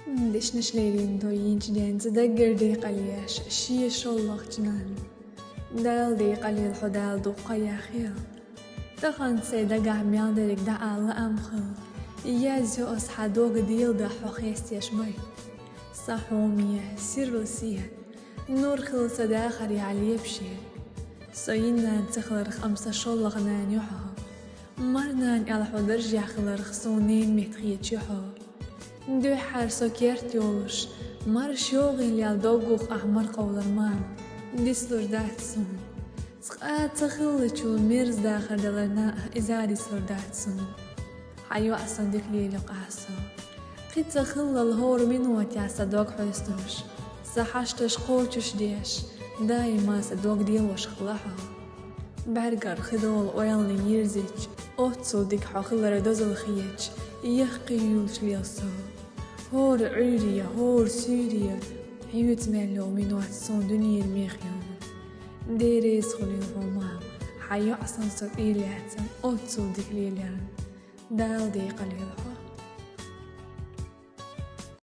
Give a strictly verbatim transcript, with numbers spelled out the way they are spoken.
Дешнаш лерина тойинчу денца даггара декъалъеш шен шоллагӀчу нанна. Дала декъалъелла хьо, Дала дукха яхъял. Тахана сайн дагахь мел дерг дӀаала ам хилла. Язйо ас хьан дог дела дахь хьо хестеш бай. Сан хьоме, сирла сехьа, нур хилла сан дахарехь лепаш я. Со йина нана ца хиларх, амма сан шоллагӀа нана ю хьо. Мара нана аьлла хьо даржехь хиларх, суна ненан метта хеташ ю хьо. Дуьххьара со керт йолуш, марша йогӀийла аьлла дог гух ахь мара къовлар, мама, дицлур дац суна. Цкъа а ца хиллачул мерза дахар далар, нана, иза а дицлур дац суна. Хьан йоӀ сан дика лелайо-кх ахь со. Кхин ца хиллал хӀора минотехь сан дог хьоьстуш, сан хьашташ кхочушдеш, даима сан дог делош хилла хьо. БӀаьргара хи долу ойланна йирзича, оццул дика хьо хилар дозалла хеташ, яккхий юьллуш лела со. ХӀора Ӏуьйре, хӀора суьйре хьоьца мел йолу минот суна дуьненан меха ю. Дела реза хуьлийла хьуна, мама, хьан йоӀ санна со тӀе а лаьцна, оццул дика лелайарна. Дала декъалъелла хьо.